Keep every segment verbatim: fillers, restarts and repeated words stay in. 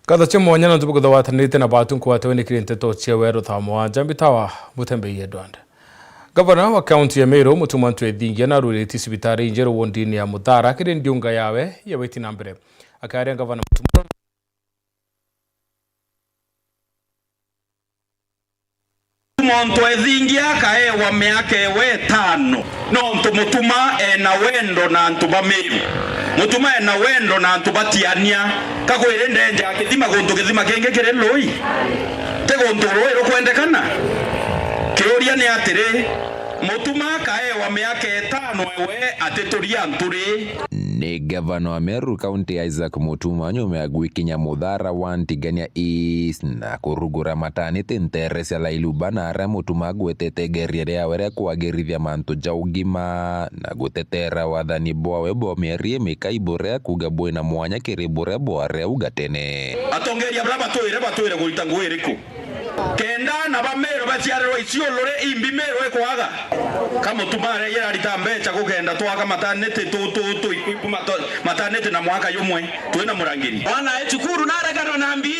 Nkatho cia mwanya nontu bwa kwithirwa watanirite na batu nkwate we nikiri nteto cia weru thaa mugwanja mbitawa Mutembei Edward. Gavana wa kaunti ya Meru, Mutuma M'Ethingia, naruritie cibitari injeru wondini ya Muthara kiri ndiunga yawe ya witi na mbere. Akaria Gavana Mutuma. Muntu ethingia akaewa miaka ewe etano, nontu Mutuma ena wendo na antu ba Meru. Mutuma ena wendo na antu ba Tiania. Kakwiri ndenja kithima guntu kithima kingi kiri lui? Ti guntu rui rukwendekana? Kiuria ni atiri, Mutuma akaewa miaka etano ewe atituria antu ri? Ni gavana wa Meru County Isaac Mutuma nyuma ya gwikinya Muthara wa Ntigania East na kurugura mataniti ntere cia Lailuba na aria Mutuma agwetete igeria riawe ria kwagirithia mantu ja ugima na gutetera wathani bwawe bwa mieri imikai buria kuuga bwina mwanya kiri buria bwari auga tene. Atongeria baria batwire, batwire kurita ngugi iriku? Kenda aana ba Meru baciarirwa Isiolo ri, imbi Meru ikwaga? Ka Mutuma aria irarita mbeca gukenda twaka mataniti tu, tu, tu, iku, iku, mato-, mataniti na mwaka jumwe, twina murangiri. Mwana e cukuru nareganwa na mbi,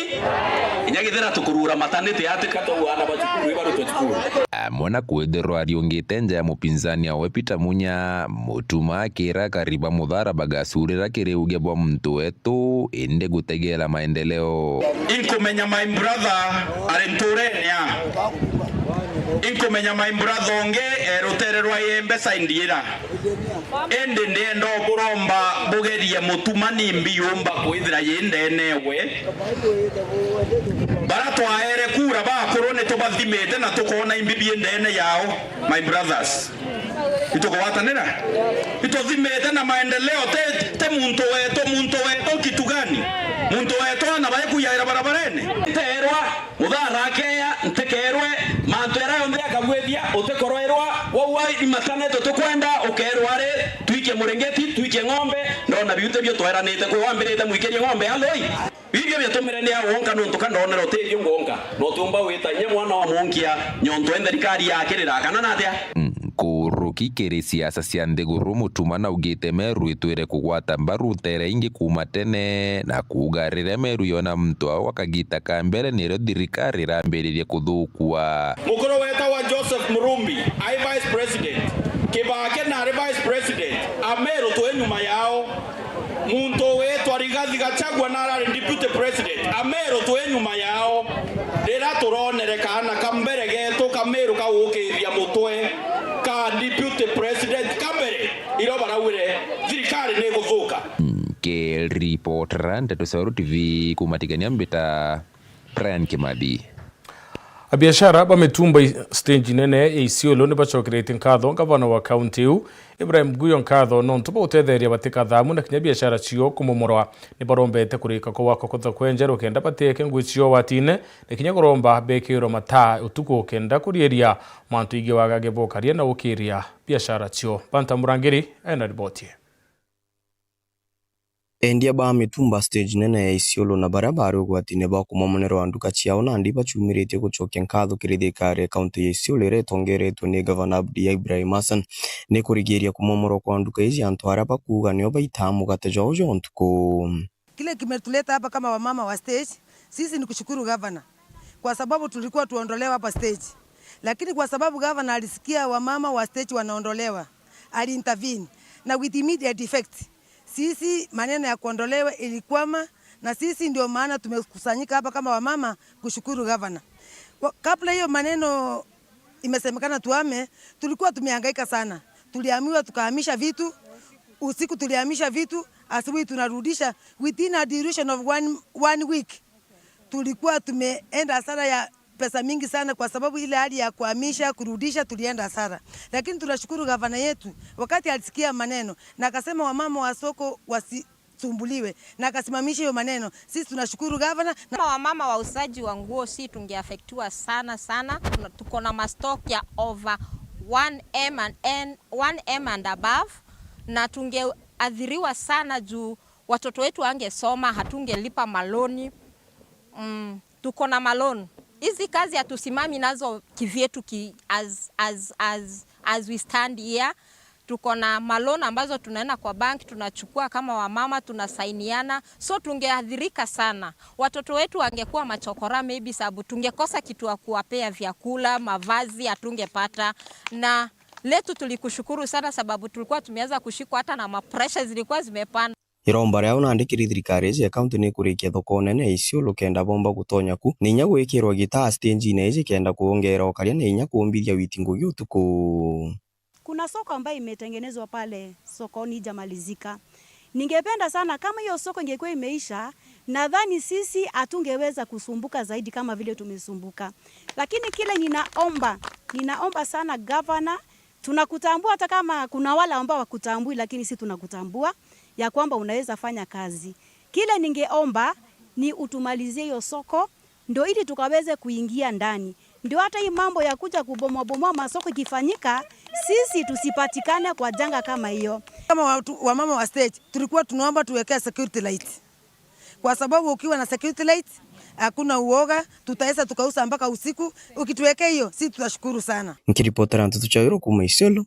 inya githira tukurura mataniti ati ka twaua aana ba cukuru ibarutwe cukuru. Amwe na kwithirwa ariungite nja ya mupinzani awe Peter Munya, Mutuma akira akari ba Muthara bagacurira kiri uge bwa muntu wetu, indi gutegera maendeleo. Inkumenya my brother ari nturene a. Inkumenya my brother ungi e rutere rwa Iembe side ira. Indi ndienda uburomba bugerie Mutuma ni mbi yumba kwithira yi ndene ewe. Bara twaere kura bakuru ni tubathimite na tukoona imbi bi ndene yao, my brothers. Itukugwatanira? Ituthimite na maendeleo, te, te muntu wetu, muntu wetu kitu gani? Muntu wetu ana bae kuyaira barabarene? Nteerwa, Muthara akeya, ntikerwe, mantu jaria jonthe akagwithia, utikoroerwa, waua imatane tutikwenda, ukerwa ri, twikie muringiti, twikie ng'ombe, ndona biu tibio tweranite, kwi wambirite mwikirie ng'ombe aloi? Biu nibio biatumire ni a wonka, nontu ka ndonera utethio ngwonka, na utiumba wita inya mwana wa munkia, nyontu e nthirikari yakirira, kana natia? Nkuruki kiri siasa cia nthiguru, Mutuma naugite Meru itwire kugwata mbaru ntere ingi kuuma tene, na kuuga riria Meru yona muntu awe gwa kagita ka mbere, nirio thirikari irambiririe kuthukua. Mukuru wetawa Joseph Murumbi ai vice president, Kibaki nari vice president, Ameru twi nyuma yao. Muntu witwa Rigathi Gachagua narari deputy president, Ameru twi nyuma yao. Riria turonere kaana ka mbere getu ka Meru kagukithia mutwe ka deputy president ka mbere, irio baraugire thirikari ni iguthuka. Nkiripotera Nteto cia Weru T V kuuma Tigania, mbita Brian Kimathi. Abiashara ba mitumba i-, stage nene ya Isiolo ni bacokeretie nkatho ngavana wa kaunti iu, Ibrahim Guyo, nkatho nontu bwa gutetheria batika thamu na kinya biashara cio kumomorwa. Ni barombete kurika kwa gwaka kutha kwenjerwa kenda bateke ngui cio watine, na kinya kuromba bekirwe mataa utuku kenda kuriiria mantu ingi wagage bokaria na gukiria biashara cio. Banta Murangiri ena riboti. Endia ba mitumba stage nene ya Isiolo na baria bari ugwatine bwa kumomonerwa nduka ciao nandi bacumiritie gucokia nkatho kiri thirikari ya kaunti ya Isiolo iria itongeretwe ni Gavana Abdi Ibrahim Hassan ni kurigiiria kumomorwa kwa nduka iji antu aria bakuuga nio baitaa mugate jwao jwa ntuku. Kile kimetuleta hapa kama wamama wa stage, sisi ni kushukuru gavana kwa sababu tulikuwa tuondolewa hapa stage, lakini kwa sababu gavana alisikia wamama wa stage wanaondolewa, aliintervene na with immediate effect. Sisi maneno ya kuondolewa ilikwama, na sisi ndio maana tumekusanyika hapa kama wamama kushukuru gavana. Wa-, kabla hiyo maneno imesemekana tuhame, tulikuwa tumehangaika sana. Tuliambiwa tukahamisha vitu, usiku tulihamisha vitu, asubuhi tunarudisha. Within a duration of one, one week, tulikuwa tumeenda hasara ya pesa mingi sana, kwa sababu ile hali ya kuhamisha, kurudisha, tulienda hasara. Lakini tunashukuru gavana yetu, wakati alisikia maneno na akasema wamama wa soko wasisumbuliwe na akasimamisha hiyo maneno, sisi tunashukuru gavana. Na kama wamama wauzaji wa nguo, si tungeaffectiwa sana sana. Tuna-, tuko na mastock ya over one M and N, one M and above, na tungeathiriwa sana juu watoto wetu wangesoma, hatungelipa maloni. Mm, tuko na maloni. Hizi kazi hatusimami nazo kivyetu ki, as, as, as, as we stand here. tuko na maloan ambazo tunaenda kwa bank, tunachukua kama wamama, tunasainiana. So tungeathirika sana. Watoto wetu wangekuwa machokora maybe, sababu tungekosa kitu ya kuwapea vyakula, mavazi hatungepata. Na letu tulikushukuru sana, sababu tulikuwa tumeanza kushikwa hata na mapresha zilikuwa zimepanda. Iromba riao nandi kiri thirikari iji ya kaunti ni kurikia thoko nene ya Isiolo kenda bomba gutonya ku, na inya gwikirwa gitaa stage-ine iji kenda kwongera ukaria na inya kuumbithia witi ngugi utuku. Kuna soko ambayo imetengenezwa pale sokoni, ijamalizika. Ningependa sana kama hiyo soko ingekuwa imeisha, nadhani sisi hatungeweza kusumbuka zaidi kama vile tumesumbuka. Lakini kile ninaomba, ninaomba sana gavana, tunakutambua hata kama kuna wale ambao wakutambui, lakini si tunakutambua ya kwamba unaweza fanya kazi. Kile ningeomba ni utumalizie hiyo soko, ndio ili tukaweze kuingia ndani. Ndio hata hii mambo ya kuja kubomoa bomoa masoko ikifanyika, sisi tusipatikane kwa janga kama hiyo. Kama watu, wamama wa stage, tulikuwa tunaomba tuwekee security light. Kwa sababu ukiwa na security light, hakuna uoga, tutaweza tukauza mpaka usiku. Ukituwekea hiyo, sisi tutashukuru sana. Nkiripotera Nteto cia Wiro kuuma Isiolo,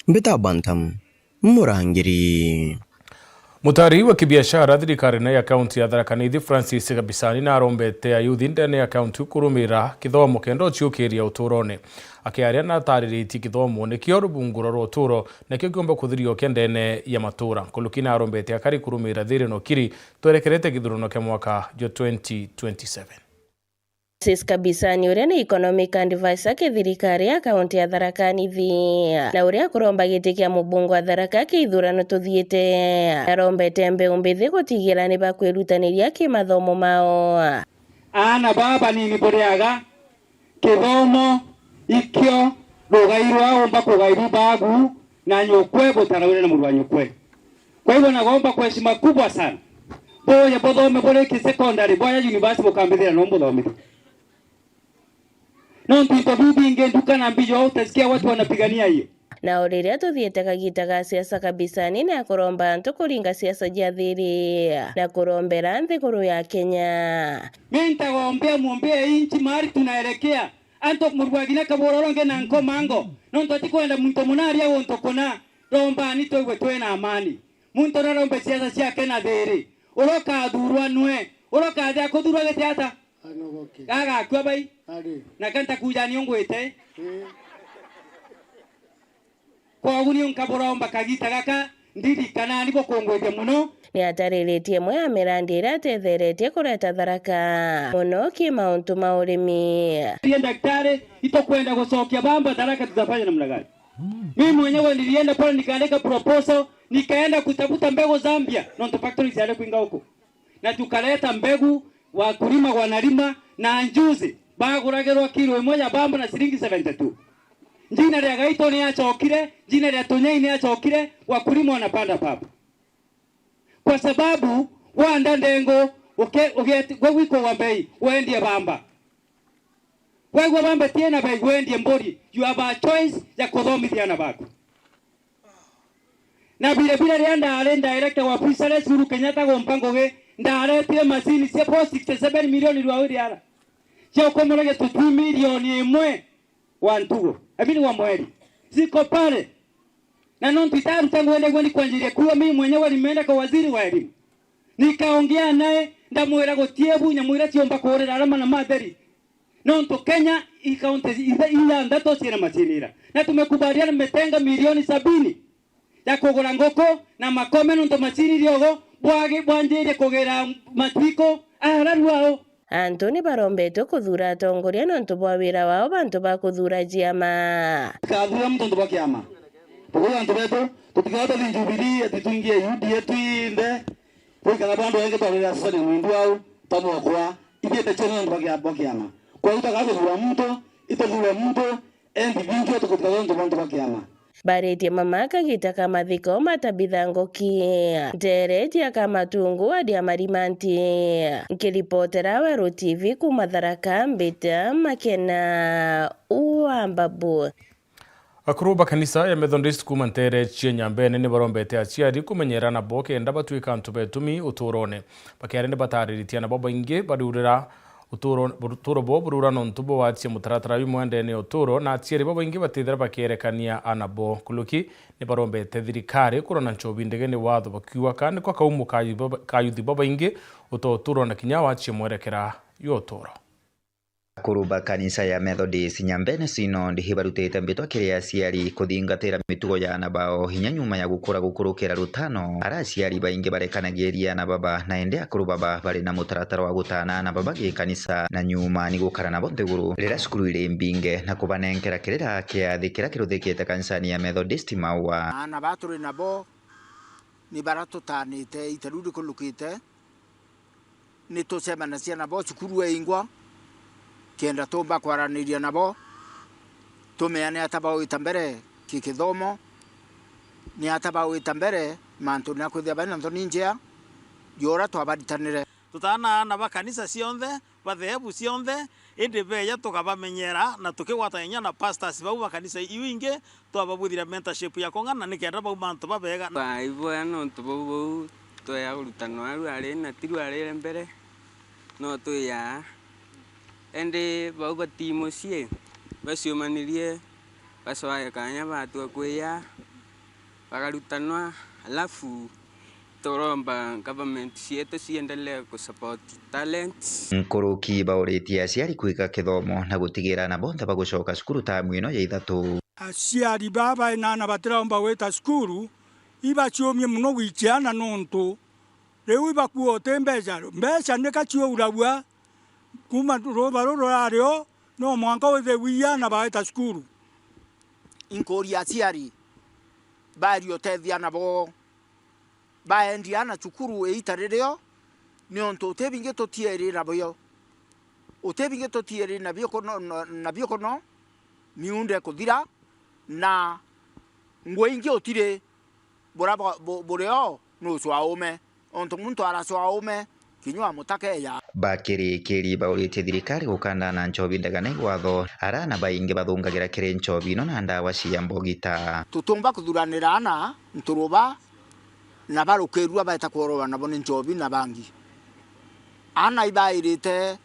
mbita Bantam, Murangiri. Mutari wa kibiashara thirikarine ya kaunti ya Tharaka Nithi, Francis Kabisani, narombete ayuthi ndene ya kaunti kurumira kithomo kenda uciukiria uturone. Akiaria natariritie kithomo nikio rubunguro rwa uturo, nakio kiumba kuthirio kia ndene ya matura. Nkuruki narombete akari kurumira thiri na ukiri twerekerete githurano kia mwaka jwa twenty twenty-seven. Francis Kabisani, uria ni economic advisor ki thirikari ya kaunti ya Tharaka Nithi, na uria akuromba giti kia mubunge wa Tharaka ki ithurano tuthiite, arombete mbeu mbithi gutigira ni bakwirutaniria ki mathomo mao. Aana baa banini buriaga kithomo, ikio rugai rwa umba kugairwa bagu na nyukwe butaraure na muru wa nyukwe. Kwa hivyo naomba kwa heshima kubwa sana, boye buthome buri ki secondary, boya university bukambithira no mbuthomithie. Nontu into biu bingi nduka na mbijo utasikia watu wanapigania hiyo. Nao riria tuthiite kagita ga siasa, Kabisani ni akuromba antu kuringa siasa cia thiri na kurombera nthiguru ya Kenya. Mi ntagombea, mwombee hii nchi mahali tunaelekea. Antu murua kinya kabura uronge na nkomango. Nontu atikwenda muntu muna aria guntu kuna. Rombani twigwe twina amani. Muntu narombe siasa ciake na thiri. Uria ukathurwa nwe. Uria ukathia kuthurwa giti ata? Anogoke. Gagakua bai. Ari. Na kanta kuja ni ungwite. Ii. Kwogu ni nkaburomba kagita gaka, ndirikana ni bukungwithia muno. Ni atariritie imwe ya mirandi iria atetheretie kureta Tharaka, muno ki mauntu ma urimi. Ndiye daktari, itokwenda gucokia bamba Tharaka, tutafanya namna gani? Mimi mwenyewe nilienda pale nikaandika proposal, nikaenda kutafuta mbegu Zambia, nontu factory ciari kwinga huko. Na tukaleta mbegu, wakulima wanalima, na njuzi baguragirwa kilo imwe ya bamba na shilingi seventy-two. Njina ria Gaito ni yacokire, njina ria Tunyai ni yacokire, wakulima wanapanda bamba. Kwa sababu wanda ndengo, uke-, ugeti-, gwe gwikugwa mbei, wendie bamba. Waigua bamba tiena mbei, wendie mburi, you have a choice ya kuthomithia ana baku. Na vile vile riria ndari director wa Fisheries Uhuru Kenyatta gumpa ngugi, ndaretire macini cia four sixty seven million rwa uriara. Cia ukomoregia tutui milioni imwe wa ntugo. I mean wa mweri. Ziko pale. Na nontu itaruta ngwenda igwe ni kwanjiria kuwa mimi mwenyewe nimeenda kwa waziri wa elimu. Nikaongea naye, ndamwira gutiebu nyamu iria ciumba kurira arama na matheri. Nontu Kenya i counties itha-, ithanthatu ciina macini ira. Na tumekubaliana nimetenga milioni sabini ya kugura nguku na makome nontu macini iriogo bwagi-, bwanjirie kugira matwiko araru ao. Antu ni barombetwe kuthuura atongoria nontu bwa wira wao bantu ba kuthuura ciama. Tukathuura muntu nontu bwa kiama. Tukuuga antu betu, tutikatwa ni Jubilee, ati twingie U D A twinthe. Twikara bandu bengi twarire Susan Mwindu au, twamwokwa. Ithiete ciana nontu bwa kia-, bwa kiama. Kwa hiyo tutaka kuthuura muntu, ituthuure muntu, endi bingi tukutika nontu bwa antu bwa kiama. Baritie mama kagita ka mathiko ma Tabitha Ngoki, nteere cia Kamatungu wadi ya Marimanti. Nkiripotera Weru T V kuuma Tharaka, mbita Makena wa Mbabu. Akuru ba kanisa ya Methodist kuuma nteere cia Nyambene ni barombete aciari kumenyera nabo kenda batwika antu betumi uturone, bakiaria ni batariritie nabo baingi bariurira Uturo, uturo bwao burura nontu bwa watia mutaratara jumwe ndene ya uturo, na aciari babaingi batithira bakierekania ana bo. Nkuruki ni barombete thirikari kurona nchobi ndege ni watho bakiuga ka niko kaumo ka yuthi baba-, ka yuthi babaingi uto uturo na kinya watia mwerekera jwa uturo. Akuru ba kanisa ya Methodist Nyambene Synod ibarutite mbitwa kiri aciari kuthingatira mitugo ya ana bao inya nyuma ya gukura gukurukira rutano. Ara aciari baingi barekanagiria ana baba, na indi akuru baba bari na mutaratara wa gutana ana baba gikanisa, na nyuma ni gukara nabo nthiguru riria cukuru iri mbinge na kubanenkera kirira kiathi kiria kiruthikite kanisani ya Methodist Maua. Ana ba turi nabo ni bara tutanite ita riu rikurukite. Ni tucemanagia nabo cukuru eingwa, kenda tumba kwaraniria nabo, tumeane ata bagwita mbere ki kithomo, ni ata bagwita mbere mantune ja kwithia bari na nthoni njea, jura twabaritanire. Tutaana aana ba kanisa cionthe, ba theebu cionthe, indi beeja tukabamenyera na tukigwatania na pastors bau ba kanisa iu ingi, twababuthira mentorship ya kung'ana nikenda bauma antu babega. Ba iboya nontu bau bau twea urutanwa aru ari na tiru ari mbere, no twi aa. Indi bau bati mucii, baciumanirie, bacoage kanya batua kwia, bakarutanwa, alafu turomba government cietu ciendelee ku support talents. Nkuruki bauritie aciari kwika kithomo na gutigira ana bonthe bagucoka cukuru tamu ino ya ithatu. Aciari baa baina ana batiromba gwita cukuru, ibaciumie mono gwikia ana nontu riu ibakua uti mbeca. Mbeca nika ciauragua kuma ruba ruru rurari o, no mwanka withie wiia ana baita cukuru. Inkuria aciari baerie utethia ana boo. Baendie ana cukuru iita ririo, niuntu uti bingi tutieri nabio. Uti bingi tutieri nabio kuno, na, nabio kuno, miunda ikuthira, na nguo ingi utiri, bura bu-, bu-, buri o nucwa ume. Untu muntu aracwa ume, kinya wa mutaka eya. Bakirikiri bauritie thirikari gukandana nchobi ndegane igwatho, ara ana baingi bathungagira kiri nchobi ino na ndawa cia mbogita. Tutiumba kuthuranira ana nturuba na barukirua baeta kwororwa nabo ni nchobi na bangi. Ana ibairite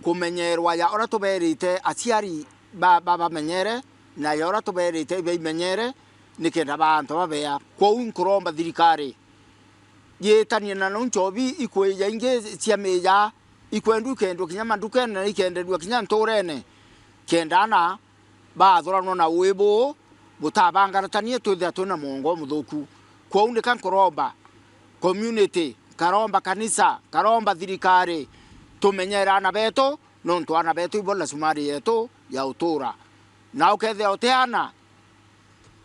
kumenyerwa ya uria tuberite aciari ba-, ba-, bamenyere, na ya uria tuberite ibaimenyere, nikenda ba antu babea. Kwou nkuromba thirikari yitanie na nau nchobi ikwija ingi cia mija, ikwendwa ikendwa kinya mandukene na ikenderua kinya nturene, kenda ana baathuranwa na ui buu butabangaratanie, twithira twina mwongo muthuku. Kwou nika nkuromba community, nkaromba kanisa, nkaromba thirikari, tumenyere ana betu, nontu ana betu ibo lasumari yetu ya utura. Na ukethira uti ana,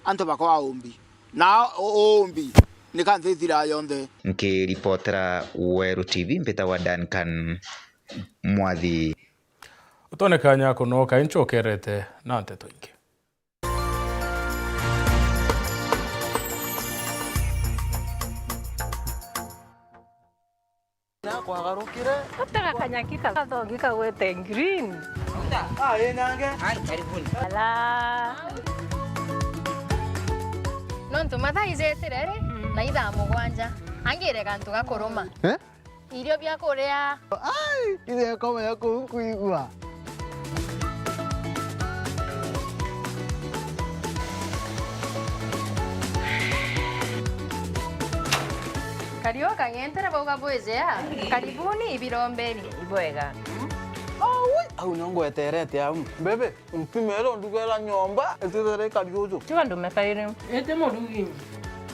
antu bakwa aumbi. Na u-, uumbi nika nthi ithira yonthe. Nkiripotera Weru T V, mbitagwa Duncan Mwathi. Utone kanya kunoka inchokerete na nteto ingi. Na kwagarukire. Gutega kanyaki kathongi kagwete green. Ah, ĩ nange. Ala. Nontu mathaa ijetire ri, mm, na ithaa mugwanja, angire gantu gakuruma. Eh? Irio bia kuria. Ai, ithe akomenya kuu nkuigua. Kariu kang'entere bauga bwijea. Karibuni ibirombeni. Ibwega. Aui, au nio ngweterete au. Bebe, ntumire ndugera nyomba, itithere ikari uju. Tiga ndume kairi. Iti murugi.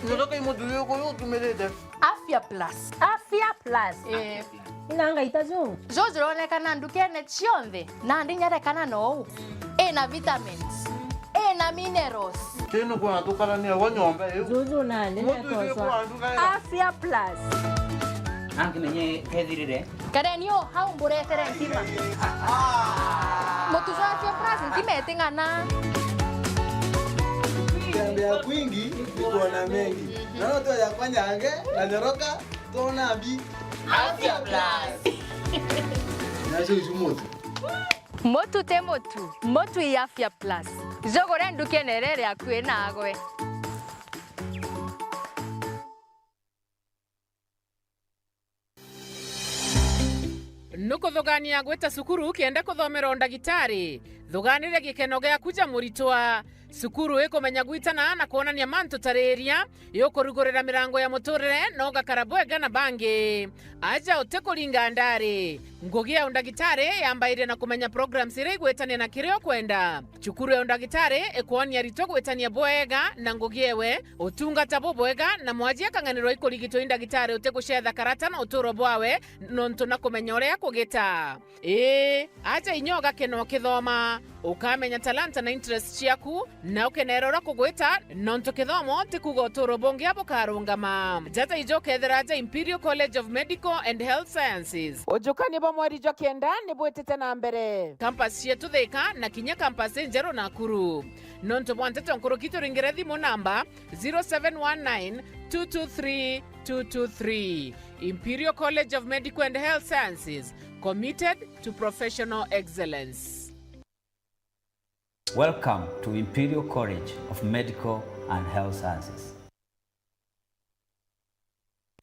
Ndoka imutugi kuyu utumirite. Afya Plus. Afya Plus. Eh. Ina ngaita ju. Ju juronekana ndukene cionthe, nandi nyarekana nou. Ina vitamins. Ina minerals. Tinu kuna tukarania wa nyomba iu. Juju nandi. Mutu iu nekoswa. Kwa nduka ira. Afya Plus. Angimenye kethirire. Kareni o hau mburetere ntima. Mutu jwa Afya Plus ntima iting'ana. Kutembea kwingi ni kuona mengi. Naona tu yakwa nyange na nyoroka, tuona mbi. Afya Plus. Nacio icu mutu. Mutu ti mutu, mutu i Afya Plus. Jugure ndukene iria iri akui nagwe. No kuthugania gwita cukuru kenda kuthomera undagitari? Thuganire gikeno giaku ja muritwa. Cukuru ikumenya gwitana na kwonania mantu ta riria, yukurugurira mirango ya muturire na ugakara bwega na bangi. Aja utikuringa ndari. Ngugi ya undagitari yambairia na kumenya programs iria igwitania na kiria ukwenda. Cukuru ya undagitari ikwonia aritwa gwitania bwega na ngugi ewe, utungata bubwega, na mwaji akang'anirwa ikurigitwa i ndagitari utigucetha karata na uturo bwawe, nontu na kumenya uria kugita. Ii, aja inya ugakena ukithoma, ukamenya talanta na interest ciaku, na ukenera uria kugwita, nontu kithomo ti kuuga uturo bungi bukarungama. Jata ijo ukethira aja Imperial College of Medical and Health Sciences. Ujukania bwa mweri jwa kenda ni bwitite na mbere. Campus cietu Thika na kinya campus injeru Nakuru. Nontu bwa nteto nkuruki, turingire thimu namba zero seven one nine two two three two two three. Imperial College of Medical and Health Sciences, committed to professional excellence. Welcome to Imperial College of Medical and Health Sciences.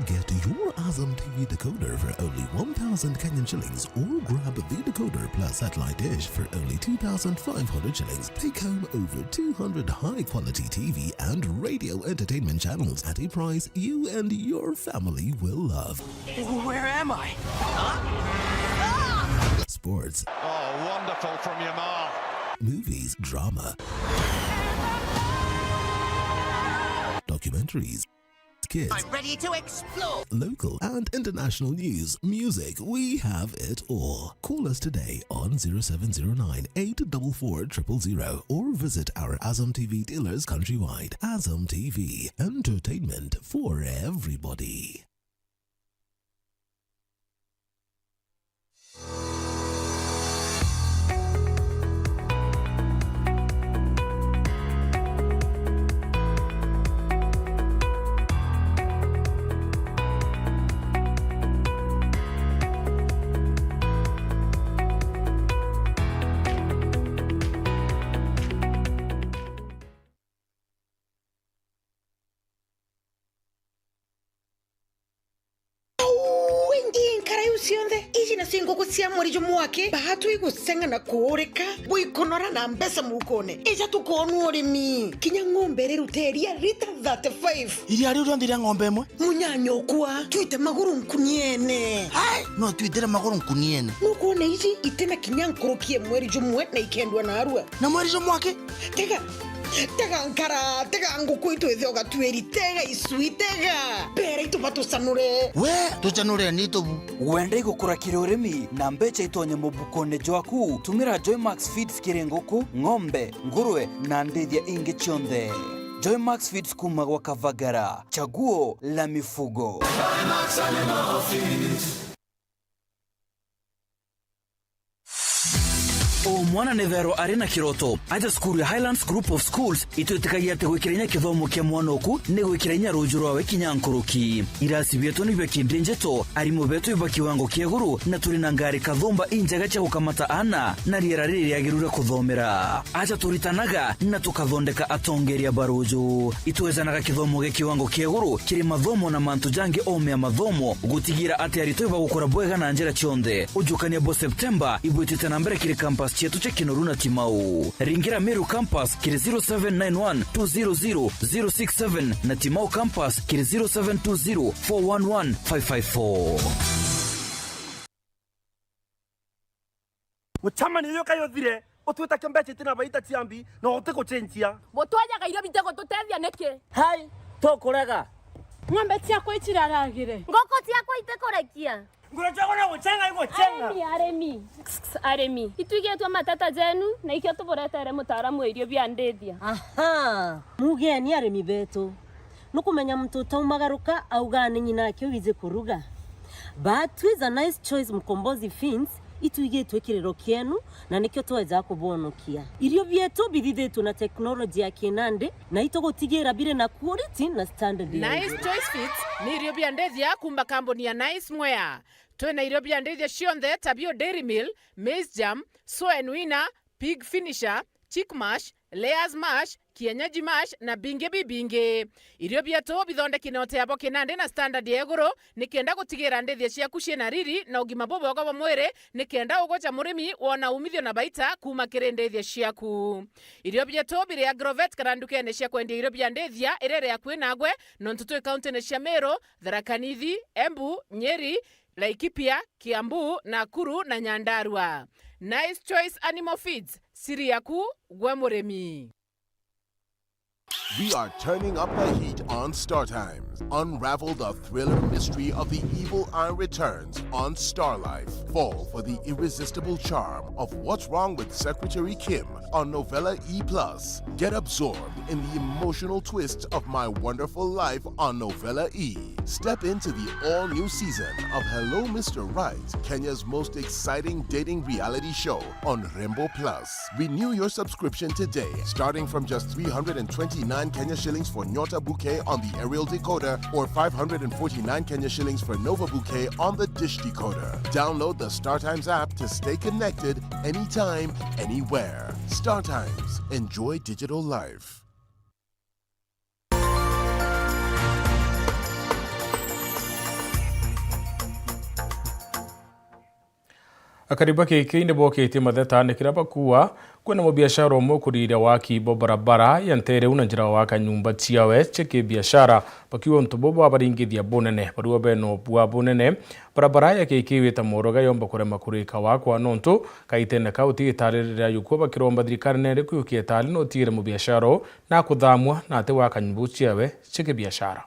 Get your Azam T V decoder for only one thousand Kenyan shillings or grab the decoder plus satellite dish for only two thousand five hundred shillings. Take home over two hundred high-quality T V and radio entertainment channels at a price you and your family will love. Where am I? Sports. Oh, wonderful from Yamal. Movies, drama, documentaries, kids. I'm ready to explore. Local and international news, music, we have it all. Call us today on zero seven zero nine eight double four triple zero or visit our Azam T V dealers countrywide. Azam T V, entertainment for everybody. Au, ingi nkara iu cionthe, iji nacio nguku cia mweri jumwe wake, baatwi guceng'a na kuurika, bwikunora na mbeca mukone. Ija tukoonua urimi. Kinya ng'ombe irirute iria lita thirty-five. Iria riu rionthe ria ng'ombe imwe? Munyanya ukwa, twite maguru nkuniene. Hai, no twitire maguru nkuniene. Nukwona iji itina kinya nkuruki ya mweri jumwe na ikendwa narua. Na mweri jumwe aki? Tega, tega nkara, tega nguku itu ithe ugatuiri, tega icui, tega. Mbere itu batucanure. We, tucanure ni tubu. Wenda igukura kiri urimi na mbeca itonye mubukone jwaku, tumira Joymax Feeds kiri nguku, ng'ombe, ngurwe na ndithia ingi cionthe. Joymax Feeds kuma gwa Kavagara, chaguo la mifugo. O mwana ni thero ari na kiroto. Aja cukuru ya Highlands Group of Schools itwitikagia ati gwikira inya kithomo kia mwana oku ni gwikira inya ruju rwawe kinya nkuruki. Irasi bietu ni bia kindi njeto, arimu betu iba kiwango kia iguru, na turi na ngari kathumba injega cia gukamata aana na riera riri riagiru ria kuthomera. Aja turitanaga na tukathondeka atongeria ba ruju. Itwejanaga kithomo gia kiwango kia iguru kiri mathomo na mantu jangi o mea mathomo, gutigira ati aritwa ibagukura bwega na njira cionthe. Ujukania bwa Septemba ibwitite na mbere kiri campus cietu cia Kinoru na Timau. Ringira Meru campus kiri zero seven nine one two zero zero zero six seven na Timau campus kiri zero seven two zero four one one five five four. Mucemanio uyu kai uthire, utwita kio mbeca itina baita cia mbi, na utigucenjia. Butwajaga irio bitigututethia niki? Hai, tukurega. Ng'ombe ciakwa iciraragire. Nguku ciakwa itikurekia. Nguru ciakwa no gucenga igucenga. Arimi, arimi. Arimi. Itwigitwe mateta jenu, na ikio tuburetere mutaaramu wa irio bia ndithia. Aha, mugeni arimi betu. Nukumenya muntu utaumagaruka augaa ni nyina ake wiji kuruga. But twiza Nice Choice Mkombozi Feeds, itwigitwe kiriro kienu, na nikio tweja kubonokia. Irio bietu bithithitwe na teknoloji ya kinandi, na itugutigira biri na quality na standard ya iguru. Nice Choice Feeds ni irio bia ndithia kuma kambuni ya Nice Mwea. Twina irio bia ndithia cionthe ta bio Dairy Meal, Maize Germ, Soen Winner, Pig Finisher, chick mash, layers mash, kienyeji mash na bingi bibingi. Irio bietu bithondeki na uteabo kinandi na standard ya iguru, nikenda gutigira ndithia ciaku ciina riri na ugima bubwega bwa mwiri, nikenda ugoca murimi wona umithio na baita kuuma kiri ndithia ciaku. Irio bietu biri Agrovet kana ndukene cia kwendia irio bia ndithia iria iri akui nagwe, nontu twi kauntine cia Meru, Tharaka Nithi, Embu, Nyeri, Laikipia, Kiambu, Nakuru na Nyandarua. Nice Choice Animal Feeds, siri yaku gwe murimi. We are turning up the heat on Star Times. Unravel the thriller mystery of the evil eye returns on Star Life. Fall for the irresistible charm of What's Wrong with Secretary Kim on Novella E plus. Get absorbed in the emotional twists of My Wonderful Life on Novella E. Step into the all-new season of Hello Mister Right, Kenya's most exciting dating reality show on Rembo Plus. Renew your subscription today, starting from just three hundred and twenty-nine Kenya shillings for Nyota Bouquet on the aerial decoder or five hundred and forty-nine Kenya shillings for Nova Bouquet on the dish decoder. Download the StarTimes app to stay connected anytime, anywhere. StarTimes. Enjoy digital life. Akari ba K K ni bokitie matheta ni kiria bakuuga kwina mubiashara umwe ukuriria waki bwa barabara ya nteere u na njira wa gwaka nyumba ciawe cia kibiashara, bakiuga untu buu bwabaringithia bunene. Barua bena ubua bunene, barabara ya K K wita Moroga yomba kurema kurika wakwa nontu kaitene kau ti gitari riria yukua, bakiromba thirikari nere kuyukia itari na utigire mubiashara uu na kuthamua na ati gwaka nyumba ciawe cia kibiashara.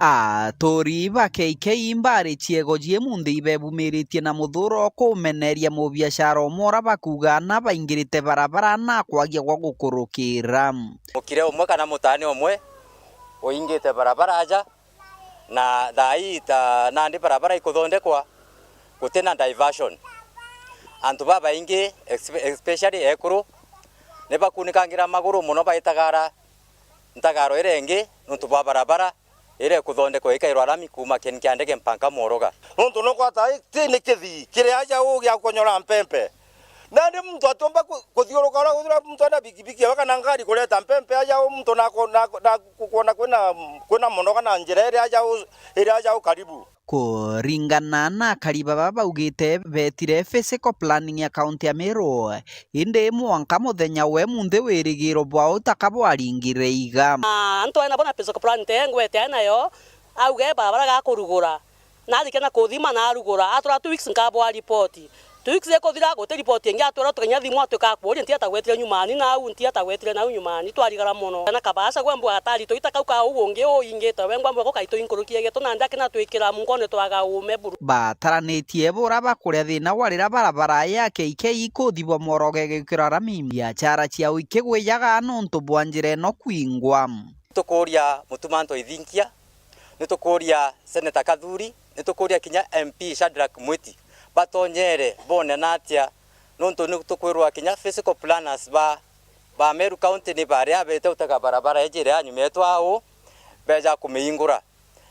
Aturi ba K K mbari ciego cie munthi ibebumiritie na muthuro kumeneria mubiashara umwe uria bakuuga na baingirite barabara na kwagia gwa gukurukira. Mukire umwe kana mutaani umwe uingite barabara aja, na thaa ii ta nandi barabara ikuthondekwa, gutina diversion. Antu babaingi, espe-, especially ekuru, ni bakunikangira maguru mono baitagara ntagaro iria ingi nontu bwa barabara iria ikuthondekwa ikairwa rami kuuma kieni kia ndege mpaka Moroga. Nontu nukwata ti ni kithii kiri aja uu gia kunyora mpempe. Nandi muntu atiumba ku-, kuthiuruka uria, uria muntu ena bikibiki ewe kana ngari kureta mpempe aja uu muntu na ku-, na ku-, na ku-, kwona kwina, kwina Moroga na njira iria aja uu, iria aja uu karibu. Kuringana na akari baba baugite betire physical planning ya kaunti ya Meru, indi mwanka muthenya we munthi wirigiro bwa utaka bwaringire iga. Ah, antu ena bona physical plan te ngwete ae nayo, auge barabara gakurugura. Narikia na kuthima na arugura, atwira two weeks nkabwa ripoti. Two weeks ikuthira, guti ripoti ingi atwira, tukinya thimu atwika akuuria, ntiata gwetire nyumani nau, ntiata gwetire nau nyumani, twarigara mono. Na kabasa gwe mbwa atari tuita kau ka uu ungi uingite, we ngwa mbwa gukai tuinkurukie gitu, na ndaki na twikira munkone twaga uume buru. Bataranitie bura bakuria thina wa riria barabara ya K K ikuthibwa Moroga igikirwa rami, biachara ciao ikigwijaga nontu bwa njira ino kwingwa. Tukuuria Mutuma Anto Ithinkia, ni tukuuria Senator Kathuri, ni tukuuria kinya M P Shadrack Mwiti, batonyere bone na atia, nontu ni tukwirwa kinya physical planners ba, ba Meru County ni baria bete utega barabara iji iria ya nyuma yetu au, beja kumiingura.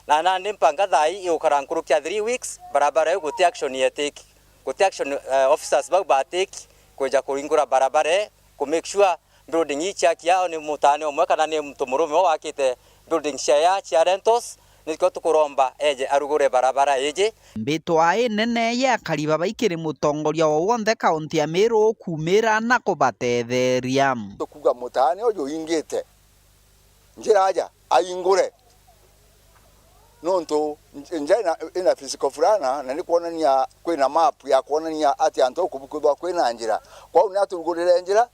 Na nandi mpanga thaa ii igukara nkuruki ya three weeks, barabara iu guti action yetiki. Guti action, eh, officers bau batiki kwija kuringura barabara ii, ku make sure building ii ciaki yao ni mutaani umwe kana ni muntu murume uu wakite building cia ya cia rentals, nikio tukuromba eje arugure barabara iji. Mbitwa inene ya akari baba ikiri mutongoria o wonthe kaunti ya Meru kuumira na kubatetheria. Tukuuga mutaani uju uingite njira aja aingure. Nontu nj-, nja ina, ina physical fulana, na ni kwonania, kwina map ya kwonania ati antu au kubukithwa kwina njira. Kwou ni aturugurire njira,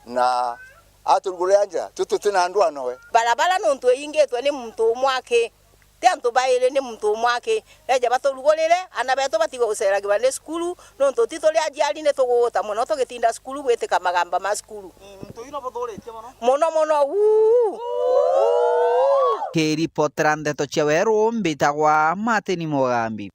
na aturugurira njira, tu tuti na ndwano we. Barabara nontu iingitwe ni muntu umwe aki, ti antu bairi, ni muntu umwe aki. Beja baturugurire, ana betu batige gucera kibande cukuru, nontu ti turi aciari ni tuguguta mono tugitinda cukuru gwitika magamba ma cukuru. Mm, muntu uyu no buthuritie mono. Mono mono, uu! Kiripotera ndeto cia weru, mbitagwa Martin Mugambi.